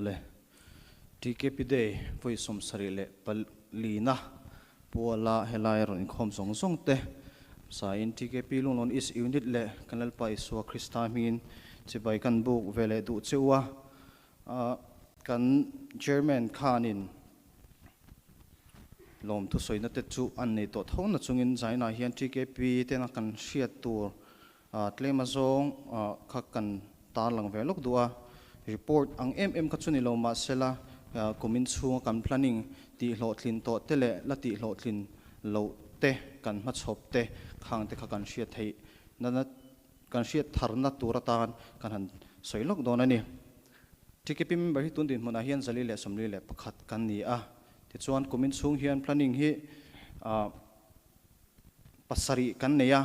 Awle, TKP Day vawi 74 na puala helai rawn inkhawm zawng zawng te sain TKP Lunglawn East Unit leh kan Lalpa Isua Krista hmingin chibai kan buk ve leh duh cheu a. Kan Chairman khanin lawm thusawina te chu an nei tawh tho na chungin zainah hian TKP tena kan hriat tur tlem azawng kha kan tarlang ve lawk duh a. Report ang em em kha chu ni lo mahsela kumin chhunga kan planning tih hlawhtlin tawh te leh la tih hlawhtlin loh te kan hmachhawp te khang te kha kan hriat theih nana kan hriat tharna tur atan kan han sawi lawk dawn a ni. TKP member hi tun dinhmunah hian 441 kan ni a. Tichuan kumin chhung hian planning hi pasarih kan nei a.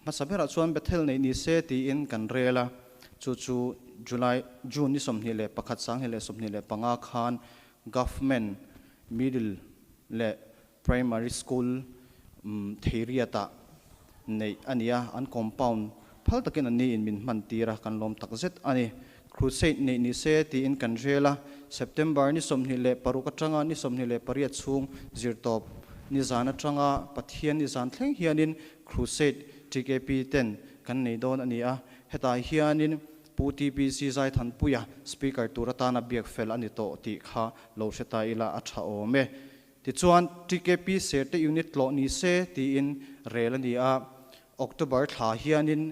Hmasa berah chuan Bethel neih ni se tiin kan rel a, chu chu July, June ni 21 2025 khan Government Middle leh Primary School Theiriatah neih a ni a, an compound phal takin an niin min hman tir a, kan lawm tak zet a ni. Crusade neih ni se tiin kan rel a, September ni 26 atanga ni 28 chhung zirtawp nizan atanga Pathian nizan thleng hianin Crusade TKP ten kan nei dawn a ni a, hetah hianin Pu TPC Zaithanpuia Speaker tur atana biak fel a ni tawh tih kha lo hre ta ila a tha awm e. Tichuan TKP Serte Unit tlawh ni se tiin rel a ni a, October thla hianin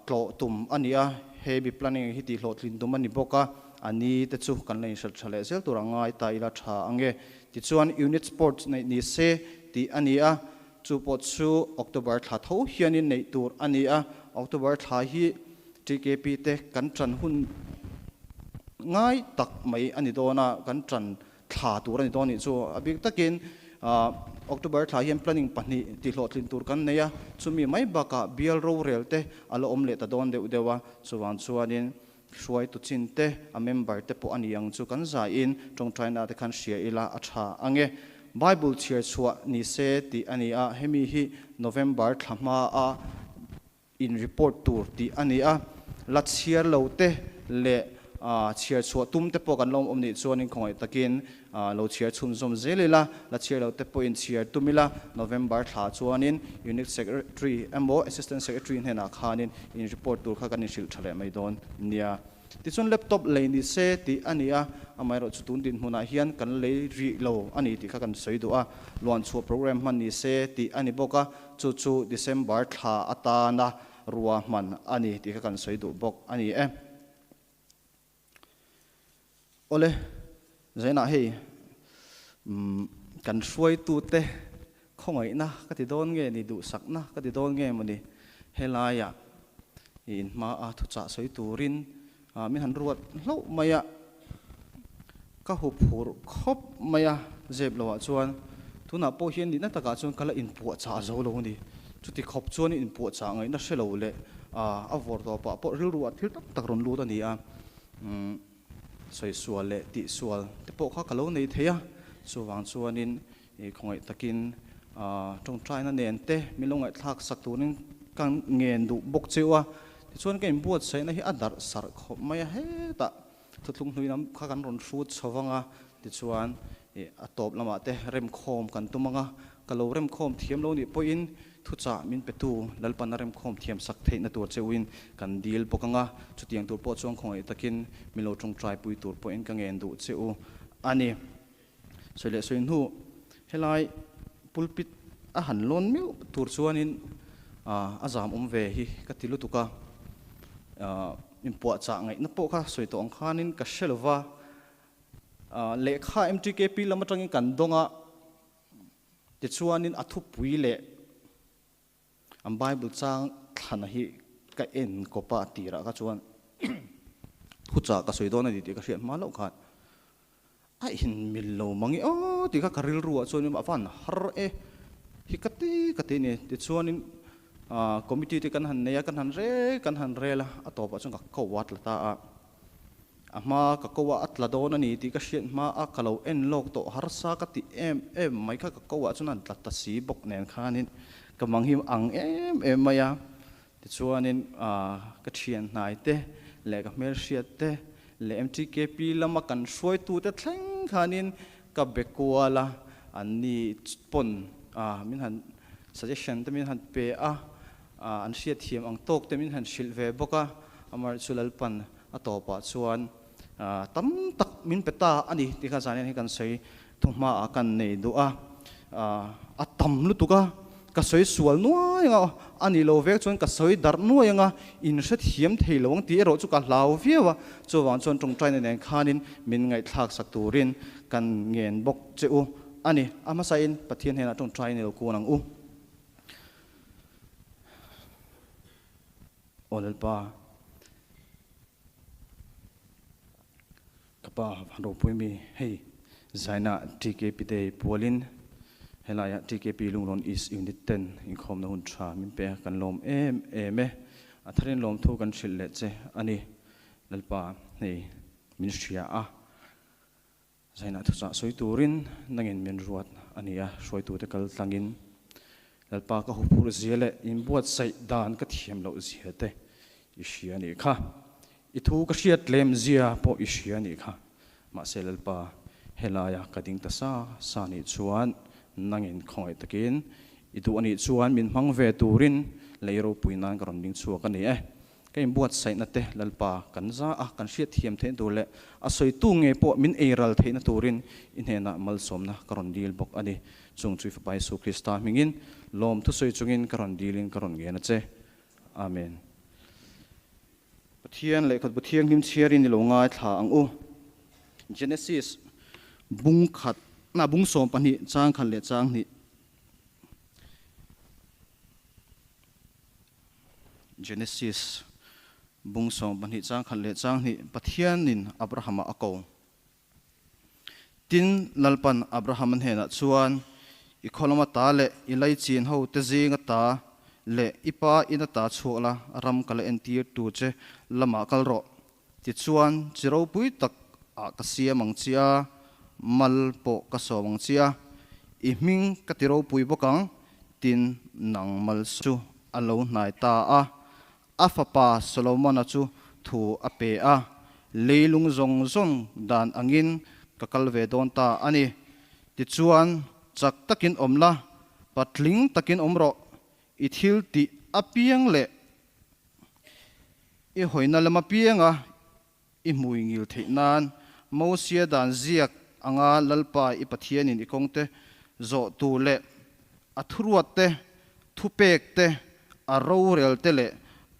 tlawh tum a ni a, he mi planning hi tih hlawhtlin tum a ni bawk a, a ni te chu kan la inhrilh tha leh zel tur a ngai ta ila tha ang e. Tichuan Unit Sports neih ni se tih a ni a, chu pawh chu October thla tho hianin neih tur a ni a, October thla hi TKP te kan tan hun ngai tak mai a ni dawn a, kan tan thla tur a ni dawn nih chu. A bik takin October thla hian planning pahnih tihhlawhtlin tur kan nei a, chumi mai bakah bial rorel te a la awm leh ta dawn deuh deuh a, chuvang chuanin hruaitu chin te a member te pawh a ni ang chu kan zaiin tawngtaina te khan hria ila a tha ang e. Bible chhiar chhuah ni se tih a ni a, hemi hi November thla hma a in report tur tih a ni a, la chhiar lo te leh chhiar chhuah tum te pawh kan lo awm nih chuanin khawngaih takin lo chhiar chhunzawm zel ila, la chhiar lo te pawhin chhiar tum ila, November thla chuanin Unit Secretary emaw Assistant Secretary hnenah khanin in report tur kha kan inhrilh tha leh mai dawn nia. Tichuan laptop lei ni se tih a ni a, amaherawhchu tun dinhmunah hian kan lei rih lo a ni tih kha kan sawi duh a, luanchhuah program hman ni se tih a ni bawk a, chu chu December thla atana rua hman a ni tih kha kan sawi duh bawk a ni e. Awle, zainah hei kan hruaitute khawngaihna ka ti dawn nge ni, duhsakna ka ti dawn nge mawni, helaiah in hmaa thuchah sawi turin min han ruat hlauh mai a, ka huphurh khawp mai a, zep lohah chuan tunah pawh hian nihna takah chuan ka la inpuahchah zo lo a ni. Chuti khawp chuan inpuahchah ngaihna hre lo leh a vawr tawpah pawh rilruah thil tam tak rawn lut a ni a. Sawi sual leh tih sual te pawh kha ka lo nei thei a, chuvang chuanin khawngaih takin tawngtaina nen te min lo ngaihthlak sak turin ka ngen duh bawk cheu a. Tichuan ka inbuatsaihna hi a darh sarh khawp mai a, hetah thuthlung hlui lam kha kan rawn hrut chho vang a, tichuan a tawp lamah te remkhawm kan tum ang a, ka lo remkhawm thiam lo nih pawhin thuchah min petu Lalpan a remkhawm thiam sak theihna tur cheuhin kan dil bawk ang a, chutiang tur pawh chuan khawngaih takin min lo tawngtai pui tur pawhin ka ngen duh che u a ni. Sawi leh sawi hnu helai pulpit a han lawn meuh tur chuanin a zam awm ve hi ka ti lutuk a, inpuahchah ngaihna pawh kha sawi tawh ang khanin ka hre lo va, lehkha MTKP lam atangin kan dawng a, tichuanin a thupui leh an Bible chang thlana hi ka en kawp a tirah kha chuan thuchah ka sawi dawn a ni tih ka hriat hma loh khan a inmil lo mang e aw tih kha ka rilruah chuan a van har e hi ka ti ka ti a ni. Tichuanin committee te kan han nei a, kan han rel kan han rel a, a tawpah chuan ka ko a tla ta a. A hma ka ko a a tla dawn a ni tih ka hriat hma a, ka lo en lawk tawh harsa ka ti em em mai kha ka ko ah chuan an tla ta si bawk nen khanin ka mang hi ang em em mai a. Tichuanin ka thian hnai te leh ka hmelhriat te leh MTKP lama kan hruaitute thleng khanin ka be kual a, anni pawn min han suggestion te min han pe a, an hriatthiam ang tawk te min han hrilh ve bawk a, amaherawhchu Lalpan a tawpah chuan tam tak min pe ta a ni tih kha zan hian kan sawi thuhmaah kan nei duh a, a tam lutuk a, ka sawi sual nuai anga a ni lo vek chuan ka sawi darh nuai anga in hrethiam thei lo ang tih erawh chu ka hlau viau a, chuvang chuan tawngtaina nen khanin min ngaihthlak sak turin kan ngen bawk che u a ni. A hmasain Pathian hnenah tawngtai ni lo kuan ang u. Aw Lalpa, Ka pa van ropui mi hei Zaina TKP Day pualin helaiah TKP Lungrawn East Unit ten inkhawmna hun tha min pe a, kan lawm em em e. A tharin lawmthu kan hrilh leh che a ni. Lalpa hei min hria a, Zaina thuchah sawi turin nangin min ruat a ni a, hruaitute kal tlangin Lalpa ka huphurh zia leh inbuatsaih dan ka thiam loh zia te i hria a nih kha. I thu ka hriat tlem zia pawh i hria a nih kha. Mahse Lalpa, helaia ka ding ta sa sa nih chuan nangin khawngaih takin i duh a nih chuan min hmang ve turin lei ropui nan ka rawn ding chhuak a ni e. Ka inbuatsaihna te Lalpa kan za a, kan hriatthiam theihna tur leh a sawitu ngei pawh min ei ral theihna turin i hnenah malsawmna ka rawn dil bawk a ni. Chung chu i Fapa Jesuh Krista hmingin lawm thusawi chungin ka rawn dilin ka rawn ngen a che. Amen. Pathian lehkhatbu thianghlim chhiarin i lo ngaithla ang u. Genesis bung khat, na bung 12 chang khat leh chang hnih. Genesis bung 12 chang khat leh chang hnih Pathianin Abrahama a ko. Tin, Lalpan Abrahama hnenah chuan, I khaw lama ta leh i laichin ho te zinga ta leh i pa ina ta chhuak la, ram ka la entir tu che lamah kal rawh. Tichuan, chi ropui tak ah ka siam ang che a, mal pawh ka sawm ang che a, i hming ka ti ropui bawk ang, tin nang mal chu a lo hnai ta a. A fapa Solomona chu thu a pe a, Leilung zawng zawng dan angin ka kal ve dawn ta a ni. Tichuan, chak takin awm la, patling takin awm rawh, i thil tih apiang leh I hawina lam apianga i hmui ngil theih nan Mosia dan ziak anga Lalpa i Pathianin i kawngte zawh tur leh a thuruat te, thupek te, a rorel te leh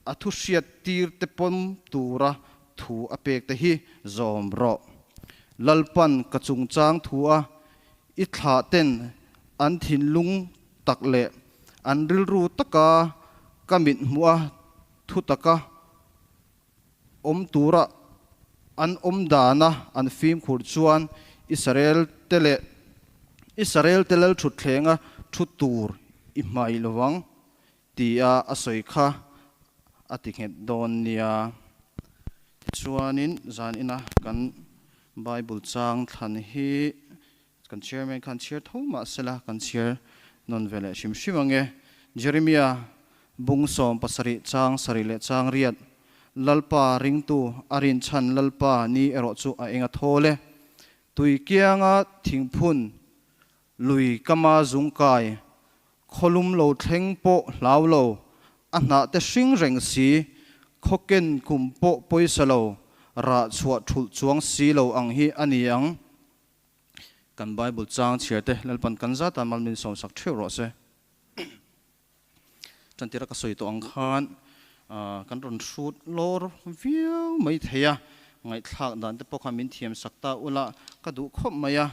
a thu hriat tir te pawm tura thu a pek te hi zawm rawh. Lalpan ka chungchang thu a i thlah ten an thinlung tak leh an rilru taka ka mit hmuh a thu taka awm tura an awm dana an fimkhur chuan Israel te leh Israel te lal thutthleng a thu tur i hmai lovang tia a sawi kha a ti nghet dawn nia. Tichuanin zan ina kan Bible chang thlan hi Kan chairman khan chhiar tho mah sela kan chhiar nawn ve leh hrim hrim ang e. Jeremia bung 70 chang sarih leh chang riat, Lalpa ringtu a rinchhan Lalpa ni erawh chu a eng a thawl e. Tui kianga thingphun lui kama zungkai khawlum lo thleng pawh hlau lo, a hnah te hring reng si, khawken kum pawh pawisa lo, rah chhuah thulh chuang si lo ang hi a ni ang. Kan Bible chang chhiar te Lalpan kan zat a mal min sawmsak theuh rawh se. Tantira ka sawi tawh ang khan kan rawn hrut lawr viau mai thei a, ngaihthlak dan te pawh khan min thiam sak ta ula ka duh khawp mai a.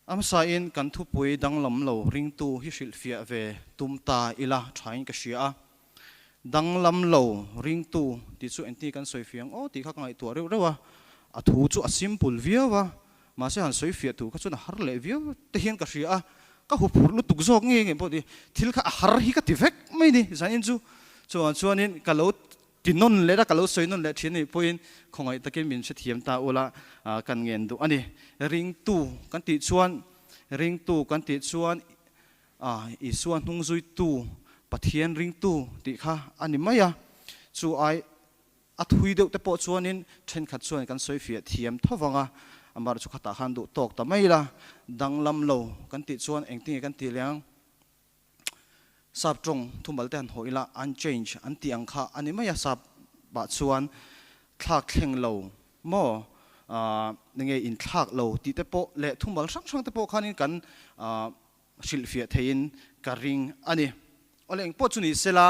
A hmasain kan thupui danglam lo ringtu hi hrilhfiah ve tum ta ila thain ka hria a. Danglam lo ringtu tih chu engtin kan sawi fiah ang aw tih kha ka ngaihtuah reuh reuh a, a thu chu a simple viau a, mahse han sawi fiah tur kha chuan a har leh viau te hian ka hria a, ka huphurh lutuk zawk nge nge pawh ti, thil kha a har hi ka ti vek mai ni zanin chu, chuvang chuanin ka lo ti nawn leh a, ka lo sawi nawn leh thin anih pawhin khawngaih takin min hrethiam ta ula kan ngen duh a ni. Ringtu kan tih chuan ringtu kan tih chuan A, Isua hnungzuitu, Pathian ringtu tih kha a ni mai a, chu ai A thui deuh te pawh chuanin thenkhat chuan kan sawi fiah thiam tho vang a, amaherawhchu chu khatah khan duh tawk ta mai la, danglam lo kan tih chuan engtin nge kan tih leh ang? Sap tawng thumal te han haw ila unchange an tih ang kha a ni mai a, sap ah chuan thlak thleng lo maw nge inthlak lo tih te pawh leh thumal hrang hrang te pawh khanin kan hrilhfiah theiin ka ring a ni. Awle engpawh chu ni sela,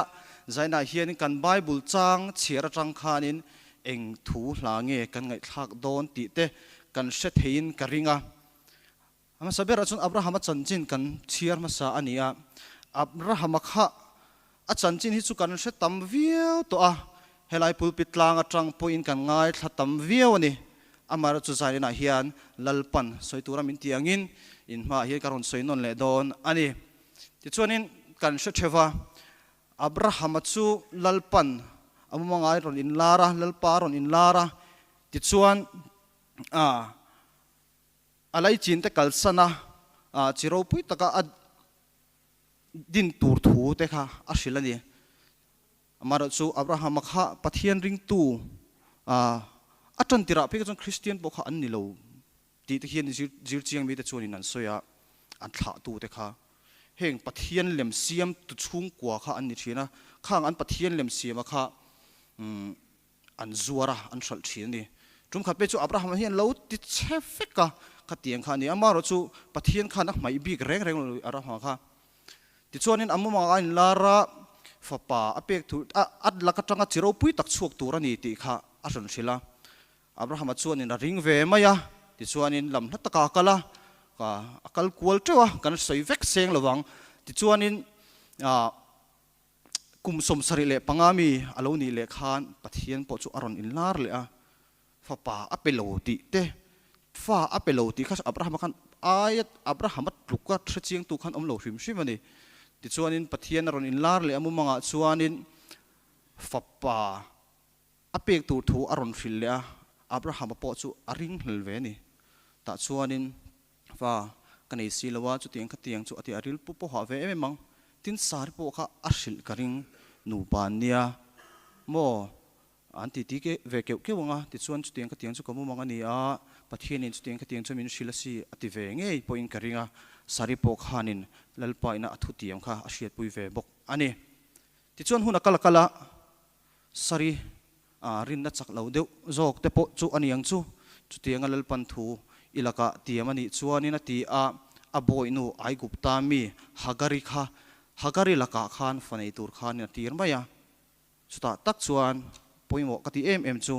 Zainah hianin kan Bible chang chhiar atang khanin eng thu hla nge kan ngaihthlak dawn tih te kan hre theiin ka ring a. A hmasa berah chuan Abrahama chanchin kan chhiar hmasa a ni a. Abrahama kha a chanchin hi chu kan hre tam viau tawh a, helai pulpit tlang atang pawhin kan ngaithla tam viau a ni. Amaherawhchu Zainah hian Lalpan sawi tura min tih angin in hmaah hian ka rawn sawi nawn leh dawn a ni. Tichuanin kan hre theuh va, Abrahama chu Lalpan a mumanga rawn inlar a, Lalpa a rawn inlar a, tichuan a laichin te kalsan a, chi ropui taka a din tur thu te kha a hrilh a ni. Amaherawhchu Abrahama kha Pathian ringtu a tan tirah phei kha chuan Kristian pawh kha an ni lo tih te hian zir chiang mite chuanin an sawi a, an thlahtu te kha heng Pathian lem siam tu chhungkua kha an ni thin a, khang an Pathian lem siama kha an zuar a, an hralh thin a ni. Tum khat pei chu Abrahama hian lo ti che vek a, khatiang kha a ni. Amaherawhchu Pathian khan a hmaih bik reng reng lo Abrahama kha. Tichuanin a mumang a inlar a, fapa a pek tur, a at lak atanga chi ropui tak chhuak tur a ni tih kha a rawn hrilh a. Abrahama chuanin a ring ve mai a, tichuanin lam hla takah a kal a, ka a kal kual teuh a, kan sawi vek seng lo vang. Tichuanin ah kum 75 mi a lo nih leh khan Pathian pawh chu a rawn inlar leh a, Fapa a pe lo tih te, fa a pe lo tih kha Abrahama khan aia Abrahama tluka hre chiangtu khan awm lo hrim hrim a ni. Tichuanin Pathian a rawn inlar leh a mumangah chuanin fapa a pek tur thu a rawn hrilh leh a, Abrahama pawh chu a ringhlel ve a ni. Tah chuanin fa ka nei si lo a, chutiang khatiang chu a ti a ril pu pawhah ve em em ang. Tin Sari pawh kha a hrilh ka ring nupa nia maw? An ti ti ve keuh keuh ang a, tichuan chutiang khatiang chu ka mumang a ni a, Pathianin chutiang khatiang chu min hrilh a si a ti ve ngei pawhin ka ring a, Sari pawh khanin Lalpa ina a thutiam kha a hriatpui ve bawk a ni. Tichuan hun a kal a kal a, Sari rinna chak lo deuh zawk te pawh chu a ni ang chu, chutianga Lalpan thu i lakah tiam a nih chuanin a ti a, a bawihnu Aigupta mi Hagari kha Hagari lakah khan fa nei tur khanin a tir mai a. Chutah tak chuan pawimawh ka tih em em chu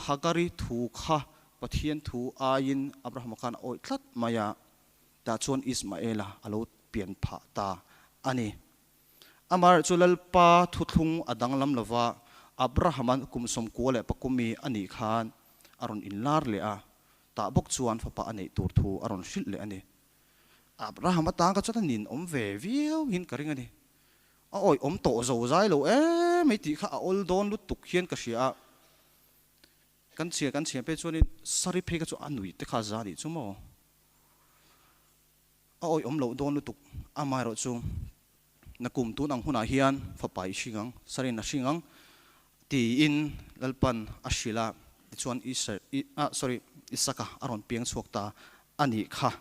Hagari thu kha Pathian thu aiin Abrahama khan a awih tlat mai a, tah chuan Ismaela a lo pian phah ta a ni. Amaherawhchu Lalpa thuthlung a danglam lova Abrahama kum 98 mi a nih khan a rawn inlar leh a, tah bawk chuan fapa a neih tur thu a rawn hrilh leh a ni. Abrahama tan kha chuan a ninawm ve viau in ka ring a ni. A awih awm tawh zo zai lo em mai tih kha a awl dawn lutuk hian ka hria a. Kan chhiar kan chhiar phei chuanin sari phei kha chu a nuih te kha a za nih chu maw. A awih awm loh dawn lutuk amaherawh chu nakum tun ang hunah hian fapa i hring ang, sariin a hring ang tiin Lalpan a hrilh a, tichuan Isar ah sorry Isaka a rawn piang chhuak ta a nih kha.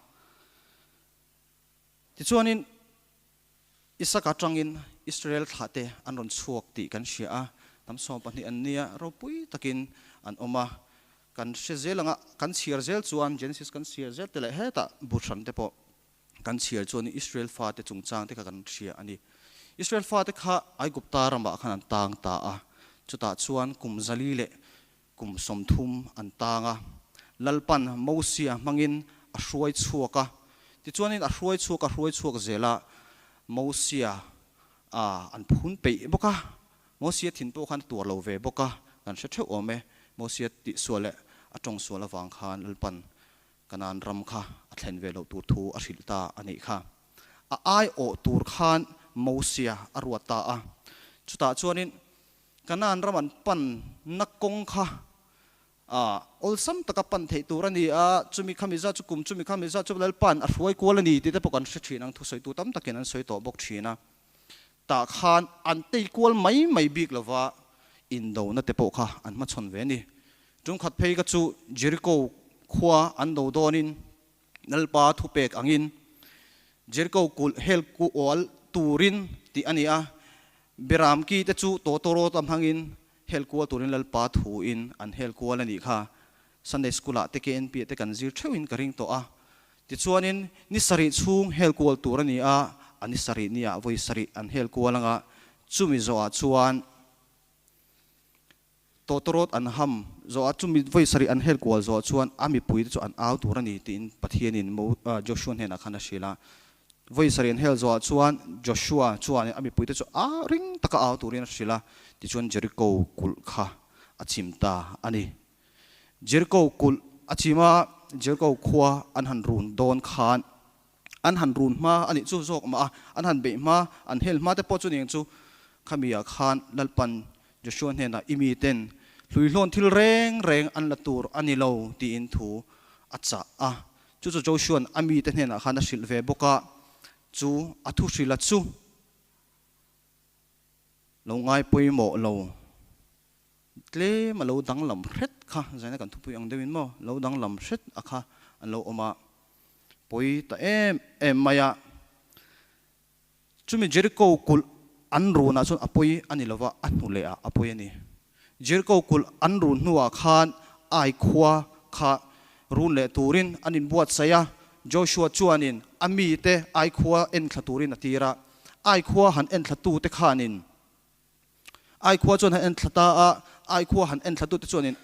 Tichuanin Isaka atangin Israel thlahte an rawn chhuak tih kan hria a, hnam 12 an nia, ropui takin an awm a. Kan hre zel anga kan chhiar zel chuan Genesis kan chhiar zel te leh hetah bu hran te pawh kan chhiar chuan Israel fate chungchang te kha kan hria a ni. Israel fate kha Aigupta ramah khan an tang ta a, chutah chuan kum 400 leh kum 30 an tang a, Lalpan Mosia hmangin a hruai chhuak a. Tichuanin a hruai chhuak a hruai chhuak zel a, Mosia a an phun peih bawk a, Mosia thin pawh khan a tuar lo ve bawk a, kan hre theuh awm e, Mosia tih sual leh a tawng sual avang khan Lalpan Kanaan ram kha a thlen ve loh tur thu a hrilh ta a nih kha. A aiawh tur khan Mosia a ruat ta a, chutah chuanin Kanaan ram an pan na kawng kha awlsam taka pan theih tur a ni a, chumi khami zat chu kum chumi khami zat chu Lalpa'n a hruai kual a ni tih te pawh kan hre thin ang, thusawitu tam takin an sawi tawh bawk thin a. Tah khan an tei kual mai mai bik lova indona te pawh kha an hmachhawn ve a ni. Tumkhat phei kha chu Jeriko khua an do dawnin Lalpa thupek angin Jeriko kulh hel kual turin tih a ni a, Beram ki te chu tawtawrawta hmangin hel kual turin Lalpa thuin an hel kual a nih kha. Sunday School ah te KNP ah te kan zir theuhin ka ring tawh a. Tichuanin ni sarih chhung hel kual tur a ni a, a ni sarih ni ah vawi sarih an hel kual anga chumi zawhah chuan tawtawrawt an ham zawhah chumi vawi sarih an hel kual zawhah chuan a mipui te chu an au tur a ni tiin Pathianin Joshua hnenah khan a hrilh a. Vawi sarih an hel zawhah chuan Joshua chuan a mipui te chu a ring taka au turin a hrilh a, tichuan Jericho kulh kha a chim ta a ni. Jeriko kulh a chim a, Jeriko khua an han run dawn khan an han run hma a nih chu zawk mah a, an han beih hma, an hel hma te pawh chu ning chu khami ah khan Lalpan Joshua hnenah i miten hluihlawn thil reng reng an la tur a ni lo tiin thu a chah a. Chu chu Joshua'n a mite hnenah khan a hrilh ve bawk a, chu a thu hrilh a chu lo ngai pawimawh lo. Tlem a lo danglam hret kha, zaina kan thupui ang deuhin maw, lo danglam hret a kha an lo awm a, pawi ta em em mai a. Chumi Jericho kulh an runah chuan a pawi a ni lova, a hnu leh ah a pawi a ni. Jericho kulh an run hnuah khan Ai khua kha run leh turin an inbuatsaih a, Joshua chuanin a mite Ai khua enthla turin a tir a. Ai khua han enthlatute khanin Ai khua chuan han en thla ta a, ai khua han en thla tute chuanin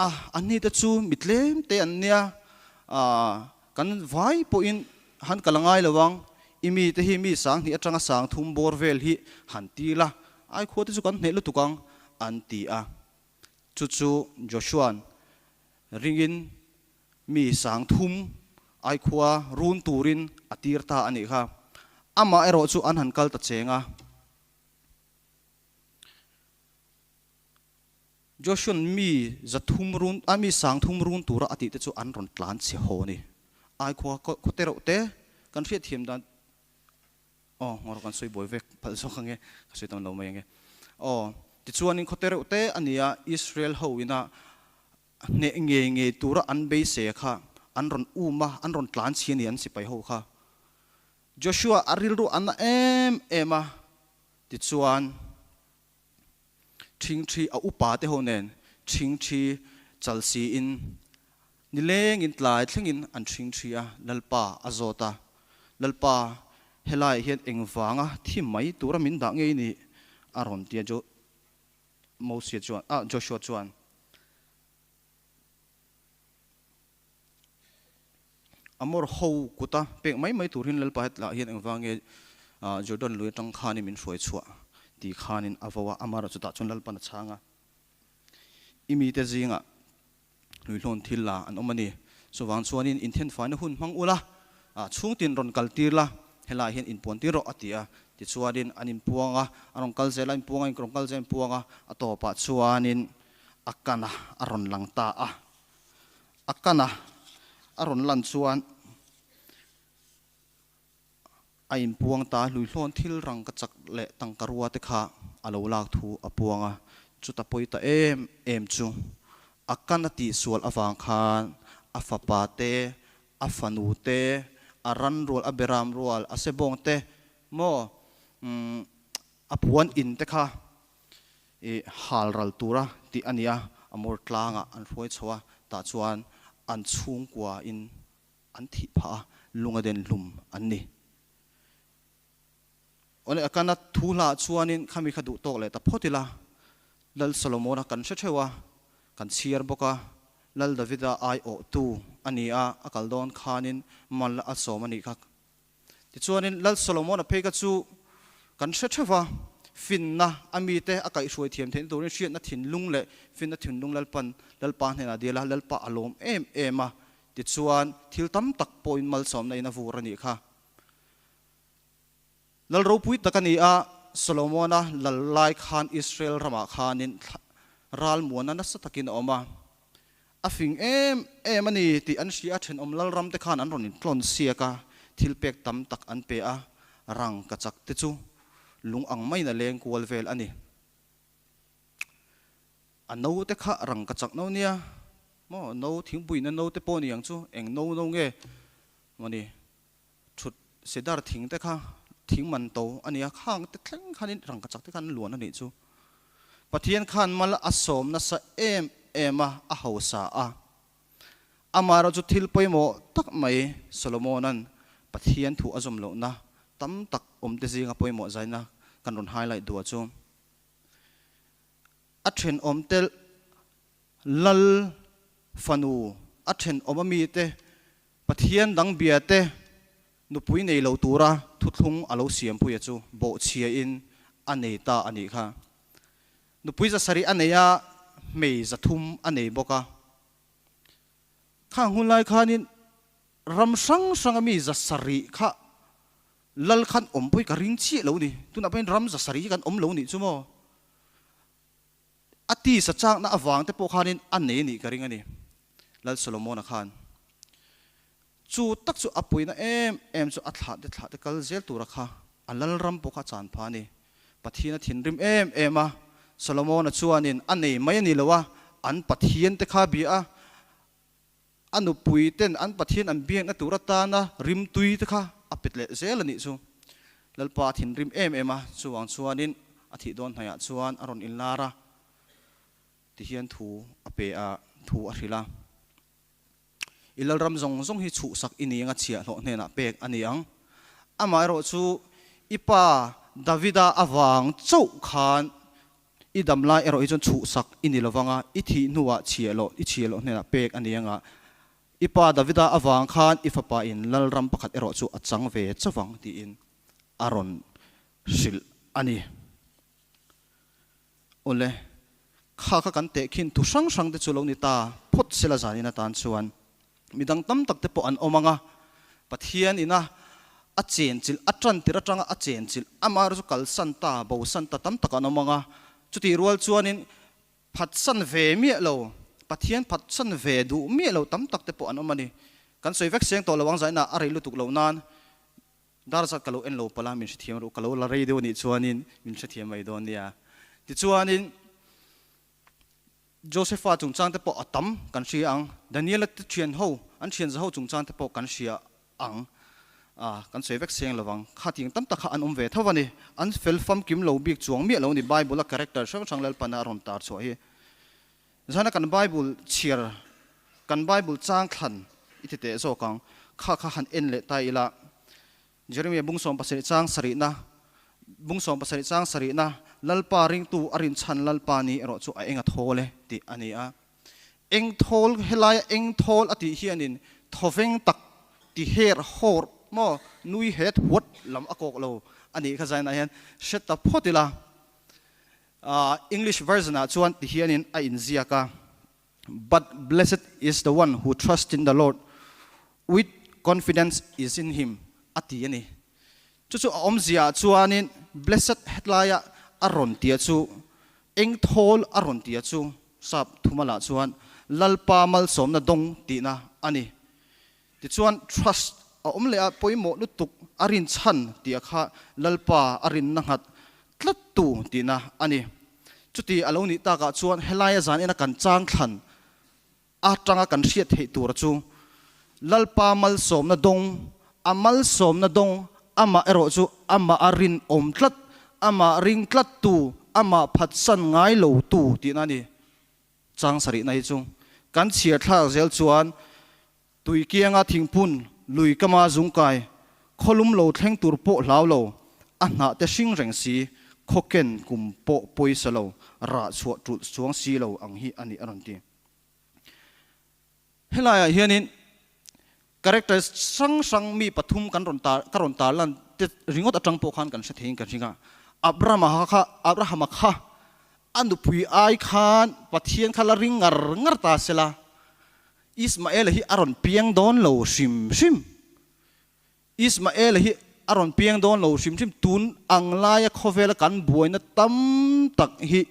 a anni te chu mi tlem te an nia, kan vai pawhin han kal a ngai lo ang, i mi te hi mi sanghnih atanga sang thum bawr vel hi han ti la, ai khua te chu kan hneh lutuk ang an ti a. Chu chu Joshua'n ringin mi sang thum ai khua run turin a tir ta a nih kha. Amah erawh chu an han kal ta cheng a. Joshua'n mi za thum run a mi sang thum run tura a tihte chu an rawn tlan chhe haw a ni. Ai khua khaw te reuh te kan hriatthiam dan aw ngawr kan sawi buai vek palh zawk ange ka sawi tam lo mai ange aw tichuanin khaw te reuh te a nia Israel ho ina hneh ngei ngei tura an beisei kha an rawn um a an rawn tlan chhi a ni an sipai ho kha Joshua a rilru a na em em a, tichuan ṭhingṭhi a upa te ho nen ṭhingṭhi chal siin nilengin tlai thlengin an ṭhingṭhi a, Lalpa a zawt a, Lalpa helaiah hian engvanga thi mai tura min dah ngei ni? a rawn ti a, Mosia chuan, ah Joshua chuan. Amor ho kuta pek mai mai turin Lalpa hetlah hian engvang nge Jordan lui atang khanin min hruai chhuah tih khanin a vo a, Amara chutah chuan Lalpan a chhang a, I mite zingah hluihlawn thil la an awm a ni, chuvang chuanin inthenfaina hun hmang ula, chhungtin rawn kal tir la, helaiah hian inpuan tir rawh a ti a, tichuanin an inpuang a, a rawn kal zel a, inpuang a, rawn kal zel a inpuang a, a tawpah chuanin a kan a, a rawn lang ta a. A kan a, a rawn lan chuan a inpuang ta, hluihlawn thil rang ka chak leh tangka rua te kha a lo lak thu a puang a, chuta pawi ta em em chu a kan a tihsual avang khan a fapa te, a fanu te, a ran rual, a beram rual, a sebawng te maw a puan in te kha I hal ral tura tih a nia, a mawr tlangah an hruai chho a, tah chuan an chhungkua in an thih phah a, lung a den hlum an ni. Awle a kana thu hlah chuanin khami kha duh tawk leh ta phawt ila, Lal Solomona kan hre theuh a, kan chhiar bawk a, Lal Davida aiawhtu a ni a, a kal dawn khanin mal a sawm a nih kha. Tichuanin Lal Solomona phei kha chu kan hre theuh va, finna a mite a kaihhruai thiam theihna turin hriatna thinlung leh finna thinlung Lalpan Lalpa hnenah dil a, Lalpa a lawm em em a, tichuan thil tam tak pawhin malsawmna in a vur a nih kha. Lal ropui tak a ni a, Solomona lal lai khan Israel ramah khanin ralmuana nasa takin a awm a, A fing em em a ni tih an hria a, thenawm lalram te khan an rawn intlawn siak a, thil pek tam tak an pe a, rang ka chak te chu lung ang maiin a leng kual vel a ni. A no te kha rang ka chak no nia maw, no thingpuina no te pawh ni ang chu, eng no no nge mawni thut cedar thing te kha thing man to a nia, khang te thleng khanin rang ka chak te khan an luan a nih chu. Pathian khan mal a sawm nasa em em a, a hausa a. Amaherawh chu thil pawimawh tak mai Solomona'n Pathian thu a zawm lohna tam tak awmte zinga pawimawh zaina kan rawn highlight duh a chu. A thenawmte lal fanu, a thenawm amite Pathian dang biate nupui nei lo tura thuthlung a lo siampuia chu bawhchhiain a nei ta a nih kha. Nupui 700 a nei a, hmei 300 a nei bawk a. Khang hun lai khanin ram hrang hranga mi 700 kha Lal khan awm pawh hi ka ring chiah lo ni. Tunah pawhin ram 700 hi kan awm lo nih chu maw? A tisa chakna avang te pawh khanin a nei nih ka ring a ni, Lal Solomona khan. Chu tak chu a puina em em chu a thlah te thlah te kal zel tura kha a lal ram pawh kha a chan pha a ni. Pathian a thinrim em em a, Solomona chuanin a nei mai a ni lo a, an Pathian te kha bia a, A nupui ten an Pathian an biakna tur atana rimtui te kha a pet leh zel a nih chu. Lalpa a thinrim em em a, chuvang chuanin a thih dawn hnaihah chuan a rawn inlar a, tihian thu a pe a, thu a hrilh a. I lalram zawng zawng hi chhuhsak i ni anga chhiahhlawh hnenah pek a ni ang. Amaherawhchu i pa Davida avang chauh khan I dam lai erawh hi chuan chhuhsak i ni lovang a, i thih hnuah chhiahloh i chhiahloh hnenah pek a ni ang a. I pa Davida avang khan i fapa in lalram pakhat erawh chu a chang ve chovang tiin a rawn hrilh a ni. Awle, kha kha kan tehkhin thu hrang hrang te chu lo ni ta phawt sela zanin atan chuan Midang tam tak te pawh an awm ang a, Pathian ina a chenchilh, a tan tir atanga a chenchilh, amah erawh chu kalsan ta, bosan ta tam tak an awm ang a. Chutih rual chuanin phatsan ve miah lo, Pathian phatsan ve duh miah lo tam tak te pawh an awm a ni. Kan sawi vek seng tawh lo ang zainah a rei lutuk loh nan dar zat ka lo en lo palh a, min hrethiam ru, ka lo la rei deuh anih chuanin min hrethiam mai dawn nia. Tichuanin. Josepha chungchang te pawh a tam kan hria ang, Daniela te thian ho, an thian za ho chungchang te pawh kan hria ang, ah kan sawi vek seng lovang, khatiang tam tak kha an awm ve tho a ni, an fel famkim lo bik chuang miah lo a ni, Bible a character hrang hrang Lalpana a rawn tar chhuah hi. Zana kan Bible chhiar, kan Bible chang thlan i ti teh zawk ang, kha kha han en leh ta ila, Jeremia bung 17 chang sarihna, Bung 17 chang sarihna, Lalpa ringtu a rinchhan Lalpa ni erawh chu a eng a thawl e tih a ni a. Eng thawl, helaia eng thawl a tih hianin thawveng tak ti her hawr maw nui het huat lam a kawk lo a nih kha zainah hian hre ta phawt ila. English version ah chuan ti hianin a inziak a. But blessed is the one who trusts in the Lord with confidence is in him a ti a ni. Chu chu a awmzia ah chuanin blessed hetlaia a rawn tia chu eng thawl a rawn tia chu sap thuma lah chuan Lalpa malsawmna dawng tihna a ni. Tichuan trust a awm leh a pawimawh lutuk a rinchhan tih a kha Lalpa a rinna nghat tlattu tihna a ni. Chuti a lo nih takah chuan helaia zan ina kan chang thlan atanga kan hriat theih tur chu Lalpa malsawmna dawng, a malsawmna dawng, amah erawh chu amah a rinawm tlat, amah ring tlattu, amah phatsan ngai lotu tihna a ni. Chang sarihna hi chu kan chhiar thlak zel chuan Tui kianga thingphun, lui kama zungkai, khawlum lo thleng tur pawh hlau lo, a hnah te hring reng si, khawken kum pawh pawisa lo, rah chhuah ṭulh chuang si lo ang hi a ni a rawn ti. Helaiah hianin characters hrang hrang mi pathum kan rawn tar ka rawn tarlan te ringawt aṭang pawh khan kan hre theiin ka ring a. Abrahama kha Abrahama kha a nupui ai khan Pathian kha la ring ngar ngar ta sela, Ismaela hi a rawn piang dawn lo hrim hrim. Ismaela hi a rawn piang dawn lo hrim hrim. Tun ang laia khawvela kan buaina tam tak hi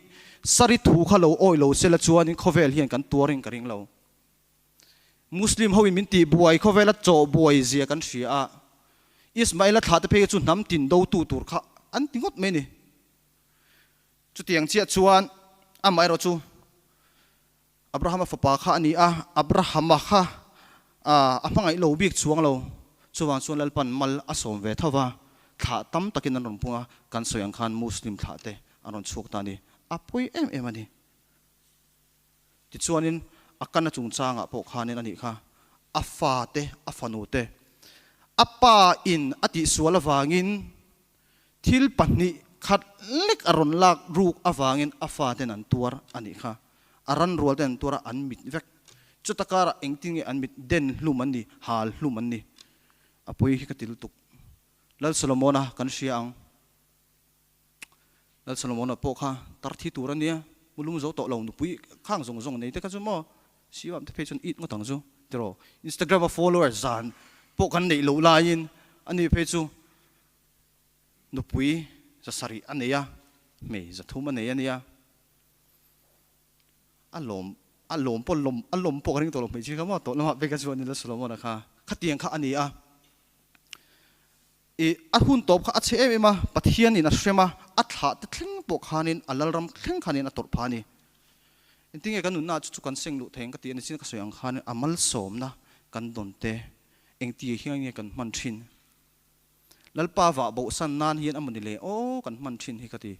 sari thu kha lo awih lo sela chuanin khawvel hian kan tuarin ka ring lo. Muslim hoin min tih buai khawvela chaw buai zia kan hria a, Ismaela thlah te phei kha chu hnam tin dotu tur kha an ti ngawt mai a ni. Chutiang chiah chuan amaherawhchu. Abrahama fapa kha a ni a, Abrahama kha a hmangaih lo bik chuang lo. Chuvang chuan Lalpan mal a sawm ve tho va, thlah tam takin an rawn pung a, kan sawi ang khan Muslim thlah te an rawn chhuak ta a ni. A pawi em em a ni. Tichuanin a kana chungchangah pawh khanin a nih kha, a fa te, a fanu te, a pa in a tihsual avangin thil pahnih khat lek a rawn lak ruk avangin a fa ten an tuar a nih kha. A ran rual ten an tuar a, an mit vek. Chuta karah engtin nge an mit den hlum an ni, hal hlum an ni. A pawi hi ka ti lutuk. Lal Solomona kan hria ang. Lal Solomona pawh kha tar thi tur a nia, mulum zo tawh lo nupui khang zawng zawng nei te kha chu maw Siam te phei chuan it ngawt ang chu tiraw. Instagram a follower zan pawh kan neih loh laiin ani phei chu nupui zasarih a nei a, hmei zathum a nei a nia. A lawm a lawm pawh lawm a lawm pawh ka ring tawh lo hmeichhia kha maw tawh lamah phei kha chuan Lal Solomona kha khatiang kha a ni a. I a hun tawp kha a chhe em em a, Pathianin a hrem a, a thlah te thleng pawh khanin a lalram thleng khanin a tawrh phah a ni. Engtinge kan nunna chu chu kan seng luh thei ang ka tih a ni chin ka sawi ang khanin a malsawmna kan dawn te engti hian nge kan hman thin? Lalpa vah bohsan nan hian a mawni le aw kan hman thin hi ka ti.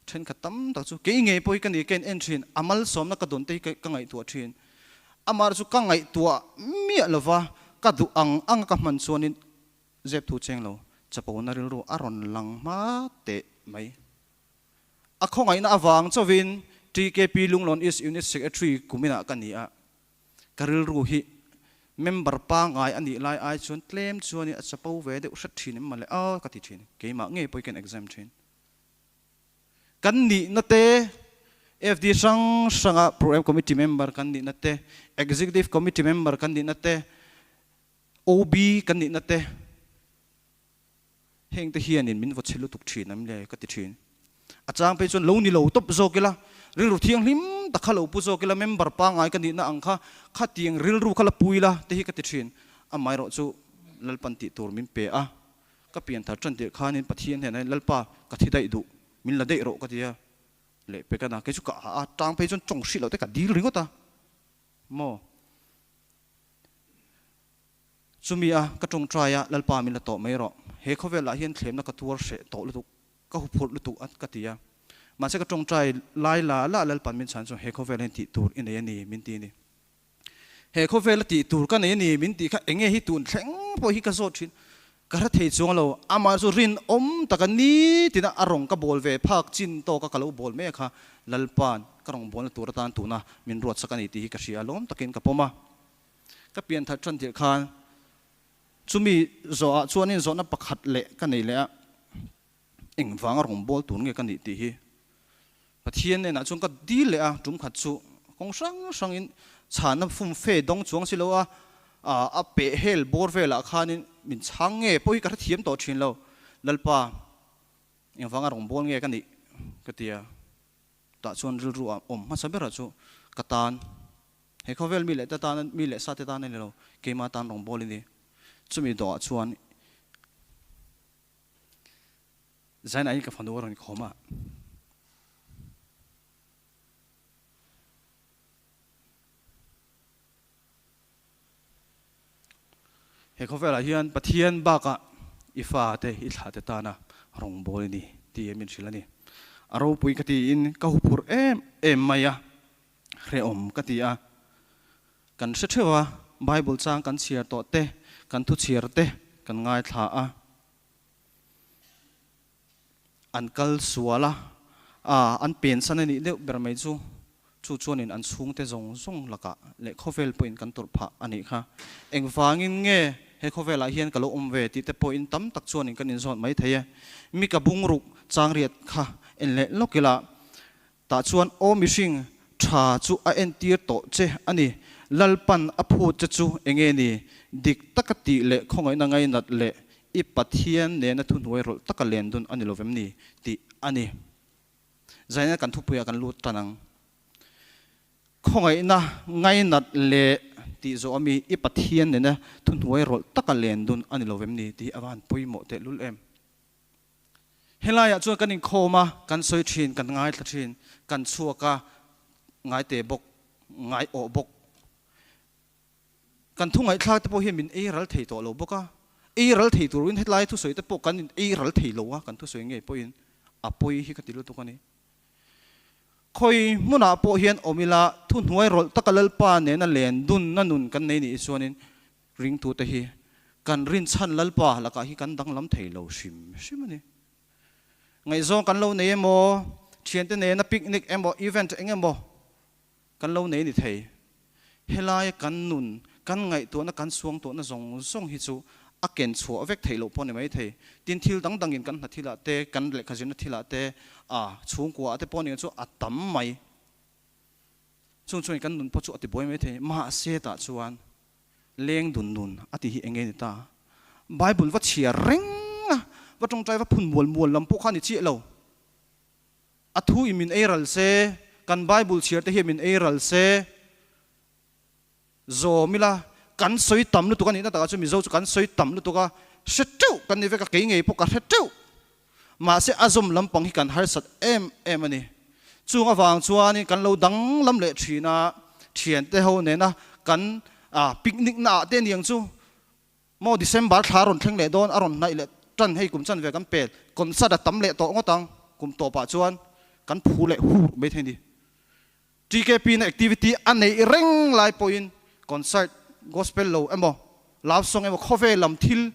Thenkhat tam tak chu kei ngei pawh hi ka ni ka in en thin, a malsawmna ka dawn te hi ka ngaihtuah thin. Amah chu ka ngaihtuah miah lova ka duh ang anga ka hman chuanin Zep thu cheng lo, chapona rilru a rawn lang hma teh mai. A khawngaihna avang chauhin TKP Lunglawn East Unit Secretary kuminah ka ni a, ka rilru hi member pangngai a nih lai ai chuan tlem chuanin a chapo ve deuh hret thin em mawle aw ka ti thin, keimah ngei pawh hi ka in exam thin. Kan nihna te, FD hrang hranga Program Committee member kan nihna te, Executive Committee member kan nihna te, OB kan nihna te heng te hianin min vaw chhe lutuk thin am le ka ti thin. A chang phei chuan lo ni lo tawp zawk ila, rilru thianghlim tak kha lo pu zawk ila, member pangngai ka nihna ang kha khatiang rilru kha la pu ila te hi ka ti thin. Amaherawh chu Lalpan tih tur min pe a, ka pian thar tan tirh khanin Pathian hnenah hian Lalpa ka thi daih duh, min la daih rawh ka ti a, leh pek a na kei chu ka a tang phei chuan tawng hrih loh te ka dil ringawt a maw. Chumi a ka tawngtai a, Lalpa min la tawh mai rawh. He khawvelah hian thlemna ka tuar hreh tawh lutuk, ka huphurh lutuk a ka ti a. Mahse ka tawngtai lai la la Lalpa'n min chhan chu he khawvel hian tih tur i nei a ni min ti a ni. He khawvela tih tur ka nei a ni min tih kha enge hi tun thleng pawh hi ka zawt thin. Ka hre thei chuang lo, amah chu rinawm taka nitina a rawng ka bawl ve phak chin tawka ka lo bawl mek kha Lalpa'n ka rawng bawlna tur atan tuna min ruatsak a ni tih hi ka hria lawm takin ka pawm a. Ka pian that tan tirh khan chumi zawhah chuanin zawhna pakhat leh ka nei leh a, engvanga rawng bawl tur nge ka nih tih hi Pathian hnenah chuan ka dil leh a, tum khat chu kawng hrang hrangin chhana fum fe dawng chuang si lo a, a peh hel bawr velah khanin min chhang nge pawh hi ka hrethiam tawh thin lo, Lalpa engvanga rawng bawl nge ka nih ka ti a, tah chuan rilru ah awm hmasa berah chu ka tan he khawvel mi leh te tan mi leh sa te tan a ni lo, keima tan rawng bawl i ni, chumi dawhah chuan Zainah hi ka fanu a rawn khawm a. He khawvelah hian Pathian bakah i fate, i thlahte tana rawngbâwl i ni tih min hrilh a ni. A ropui ka tiin ka huphurh em em mai a, hrehawm ka ti a. Kan hre theuh a, Bible chang kan chhiar tawh te, kan thu chhiar te kan ngaithla a. An kal sual a, an pensan a nih deuh ber mai chu, chu chuanin an chhungte zawng zawng lakah leh khawvel pawhin kan tawrh phah a nih kha. Engvangin nge he khawvelah hian ka lo awm ve tih te pawhin tam tak chuanin kan inzawt mai thei e. Mi ka bungruk changriat kha en leh lawk ila, tah chuan aw mihring tha chu a entir tawh che a ni, Lalpan a phut che chu enge ni? Dik taka tih leh khawngaihna ngainat leh I Pathian nena thuhnuai rawlh taka len dun a ni lovem ni? tih a ni. Zaina kan thupuiah kan lut tan ang. Khawngaihna ngainat leh tih zawh ami I Pathian nena thuhnuai rawlh taka len dun a ni lovem ni? tih hi a van pawimawh tehlul em. Helaiah chuan kan inkhawm a, kan sawi thin, kan ngaithla thin, kan chhuak a, ngaite bawk. ngai awh bawk. Kan thu ngaihthlak te pawh hian min ei ral thei tawh lo bawk a, ei ral thei turin hetlai thusawi te pawh kan in ei ral thei lo a, kan thusawi ngei pawhin a pawi hi ka ti lutuk a ni. Khawi hmunah pawh hian awm ila thuhnuai rawlh taka Lalpa nena len dunna nun kan nei nih chuanin ringtute hi kan rinchhan Lalpa lakah hi kan danglam thei lo hrim hrim a ni. Ngaihzawng kan lo nei emaw, thiante nena picnic emaw, event eng emaw kan lo nei ni thei. Helaia kan nun, kan ngaihtuahna, kan suangtuahna zawng zawng hi chu a ken chhuah vek theih loh pawh a ni mai thei. Tin, thil dang dangin kan hna thilah te, kan lehkha zirna thilah te, a chhungkua ah te pawh nia chu a tam mai. Chung chuan kan nun pawh chu a tibuai mai thei. Mahse tah chuan leng dun nun a tih hi eng nge ni ta? Bible va chhiar reng a, va tawngtai va phun mual mual lam pawh kha a ni chiah lo. A thu in min ei ral se, kan Bible chhiar te hian min ei ral se, zawm ila, kan sawi tam lutuk a nihna takah chuan Mizo chu kan sawi tam lutuk a, hre teuh kan ni vek a, kei ngei pawh ka hre teuh. Mahse a zawm lampang hi kan harsat em em a ni. Chung avang chuanin kan lo danglam leh thin a, thiante ho nena kan picnic naah te aniang chu Maw December thla a rawn thleng leh dawn, a rawn hnaih leh tan hei kum chanve kan pel, concert a tam leh tawh ngawt ang, kum tawpah chuan kan phu leh hur mai thei a ni. TKP na activity a neih reng lai pawhin concert, gospel lo emaw, love song emaw khawvel lam thil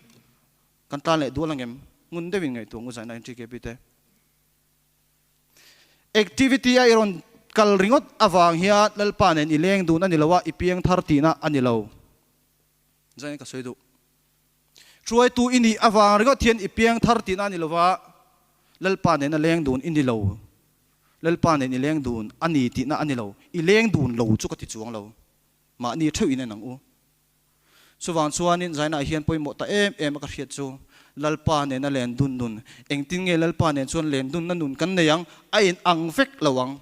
kan tlan leh dual angem? Ngun deuhin ngaihtuah ngu zaina in TKP te. Activity a i rawn kal ringawt avang hian Lalpa nen i leng dun a ni lo a, i piang thar tihna a ni lo. Zain ka sawi duh. Hruaitu i nih avang ringawt hian i piang thar tihna a ni lova, Lalpa nena leng dun i ni lo. Lalpa nen i leng dun a ni tihna a ni lo. I leng dun lo chu ka ti chuang lo. Mahni theuh in en ang u. Chuvang chuanin Zainah hian pawimawh ta em em a ka hriat chu, Lalpa nena len dun nun, engtin nge Lalpa nen chuan len dunna nun kan nei ang, a in ang vek lo ang.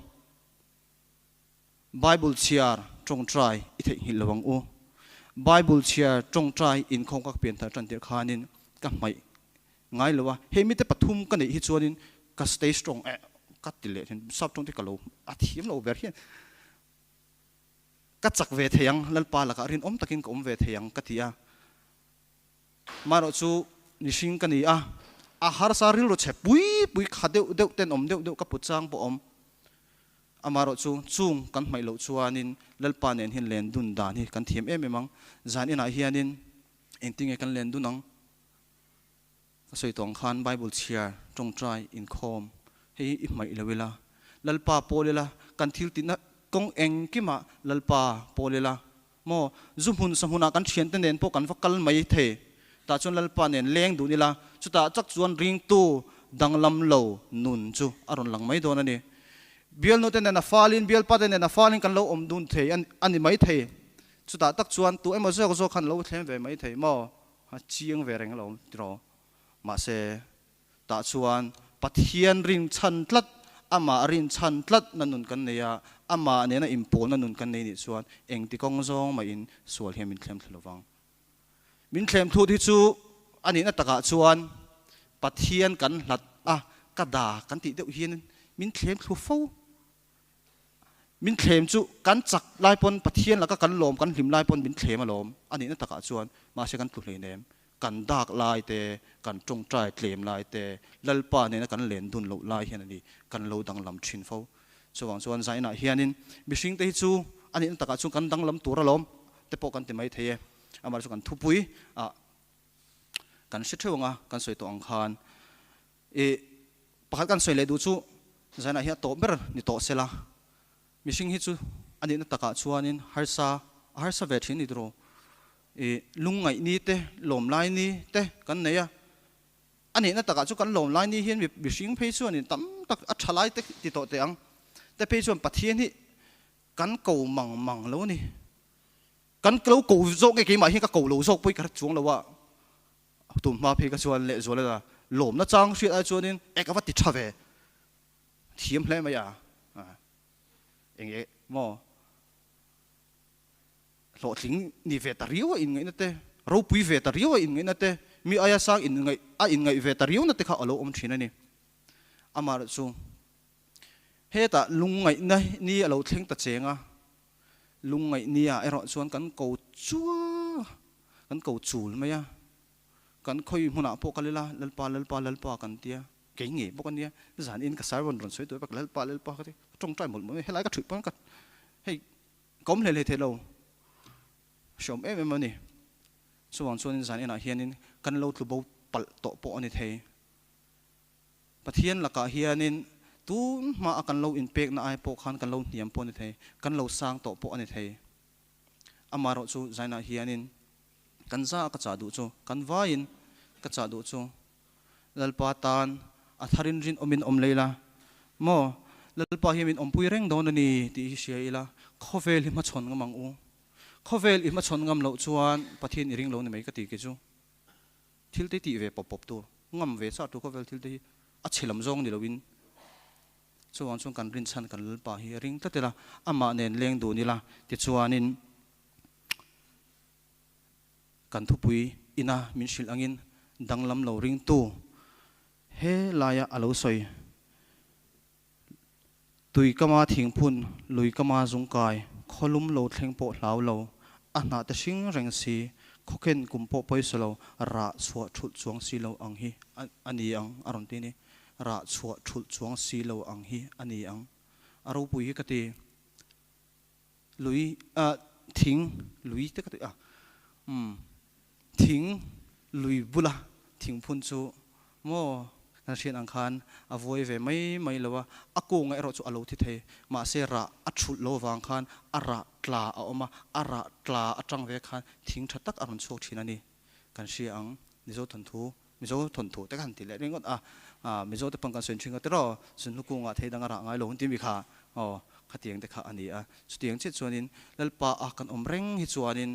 Bible chhiar tawngtai i theihnghilh lo ang u. Bible chhiar tawngtai inkhawm ka pian thar tan tirh khanin ka hmaih ngai lo a, hei mite pathum ka neih hi chuanin ka stay strong eh ka ti leh thin, sap tawng te ka lo a thiam lo ber hian ka chak ve thei ang, Lalpa lakah rinawm takin ka awm ve thei ang ka ti a. Marawh chu mihring ka ni a, a harsa rilru chhe pui pui kha deuh deuh ten awm deuh deuh ka put chang pawh awm. Amarawh chu chung kan hmaih loh chuanin Lalpa nen hian len dun dan hi kan thiam em em ang. Zan inah hianin engtinge kan len dun ang? Ka sawi tawh ang khan Bible chhiar, tawngtai, inkhawm hei hi i hmaih lo ila, Lalpa pawl ila, kan thil tihna kawng engkimah Lalpa pawl ila maw? Zu hmun sa hmunah kan thiante nen pawh kan va kal mai thei. Tah chuan Lalpa nen leng dun ila, chutah chak chuan ringtu danglam lo nun chu a rawn lang mai dawn a ni. Bialnute nen a falin, bialpate nen a falin kan lo awm dun thei a ni mai thei. Chutah tak chuan tu emaw zawk zawk khan lo thlem ve mai thei maw? A chiang ve reng alawm tiraw? Mahse, tah chuan Pathian rinchhan tlat, Amah rinchhan tlat na nun kan nei a, Amah nena inpawlna nun kan nei nih chuan engti kawng zawng mahin sual hian min thlem thlu lovang. Min thlem thlut hi chu a nihna takah chuan Pathian kan hlat a, ka da kan tih deuh hian min thlem thlu fo. Min thlem chu kan chak lai pawn Pathian laka kan lawm kan hlim lai pawn min thlem alawm a nihna takah chuan mahse kan tlu hleinem. Kan dak lai te, kan tawngtai tlem lai te, Lalpa nena kan len dun loh lai hian a ni kan lo danglam thin fo. Chuvang chuan zainah hianin mihring te hi chu a nihna takah chuan kan danglam tur alawm te pawh kan ti mai thei e. Amaherawhchu kan thupui ah kan hre theuh ang a, kan sawi tawh ang khan I pakhat kan sawi leh duh chu zanah hian a tawh ber ni tawh sela, mihring hi chu a nihna takah chuanin harsa a harsa ve thin ni tiraw? I lungngaih ni te, lawm lai ni te kan nei a, a nihna takah chu kan lawm lai ni hian mihring phei chuanin tam tak a tha lai te ti tawh teh ang te phei chuan Pathian hi kan ko mang mang lo a ni. Kan lo ko zawk nge keimah hian ka ko lo zawk pawh hi ka hre chuang lo a. Tun hma phei ka chuan lehzual a lawmna chang hriat ai chuanin e ka va ti tha ve thiam hle mai a, eng e maw hlawhtling ni ve ta riau a inngaihna te, ropui ve ta riau a inngaihna te, mi aia sang inngaih a inngaih ve ta riau na te kha a lo awm thin a ni. Amaherawhchu hetah lungngaihna ni a lo thleng ta cheng a. Lungngaih nia erawh chuan kan ko chua, kan ko chul mai a. Kan khawi hmunah pawh kal ila, Lalpa, Lalpa, Lalpa kan tia. Kei ngei bawk a nia. Zan in ka sermon rawn sawi tur bak Lalpa, Lalpa ka ti. Ka tawngtai mawlh mawlh mai. Helai ka thuih pawn ka hei ka awm hlei hlei thei lo. Hreawm em em a ni. Chuvang chuanin zan inah hianin kan lo tlu bo palh tawh pawh a ni thei. Pathian lakah hianin tun hma a kan lo inpekna ai pawh khan kan lo hniam pawh a ni thei, kan lo sang tawh pawh a ni thei. Amaherawh chu zainah hianin kan za a ka chah duh chu, kan vaiin ka chah duh chu Lalpa tan a tharin rinawmin awm lei la maw? Lalpa hi min awmpui reng dawn a ni tih hi hria ila, khawvel hi hmachhawn ngam ang u. Khawvel i hmachhawn ngam loh chuan Pathian i ring lo ni mai ka ti kei chu. Thil te tih ve pawp pawp tur, ngam ve chah tur khawvel thil te hi a chhe lam zawng ni loin chuvang chuan kan rinchhan kan Lalpa hi ring tlat ila, amah nen leng dun ila tichuanin kan thupui ina min hrilh angin danglam lo ringtu he laia a lo sawi. Tui kama thingphun, lui kama zungkai, khawlum lo thleng pawh hlau lo, a hnah te hring reng si, khawkhen kum pawh pawisa lo, rah chhuah thulh chuang si lo ang hi a ni ang a rawn ti ni. Rah chhuah thulh chuang si lo ang hi a ni ang. A ropui hi ka ti. Lui, ah, thing, lui te ka ti a, umm, thing, lui bula thingphun chu maw kan hriat ang khan a vuai ve mai mai lo a, a kunga erawh chu a lo thi thei. Mahse rah a thulh lo vang khan a rah tla a awm a, a rah tla atang ve khan thing tha tak a rawn chhuak thin a ni. Kan hria ang, Mizo thawnthu, Mizo thawnthu te khan ti leh ringawt a, Mizo te pawn kan sawi thin kha tiraw, Sunhlu kungah thei dang a rah ngai lo hun timi kha aw khatiang te kha a ni a. Chutiang chiah chuanin Lalpa a kan awm reng hi chuanin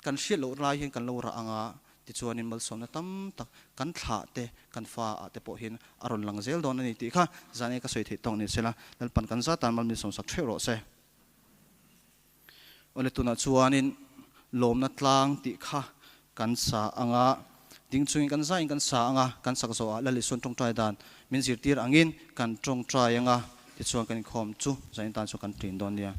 Kan hriat loh lai hian kan lo rah anga tichuanin malsawmna tam tak kan thlah te, kan fa ah te pawh hian a rawn lang zel dawn a ni tih kha zan e ka sawi theih tawk ni sela, Lalpan kan zat tan mal min sawmsak theuh rawh se. Awle tunah chuanin lawmna tlang tih kha kan sa anga ding chungin kan zaiin kan sa anga kan sak zawhah Lal Isuan tawngtai dan min zirtir angin kan tawngtai anga tichuan kan inkhawm chu zanin tan chuan kan tlin dawn nia.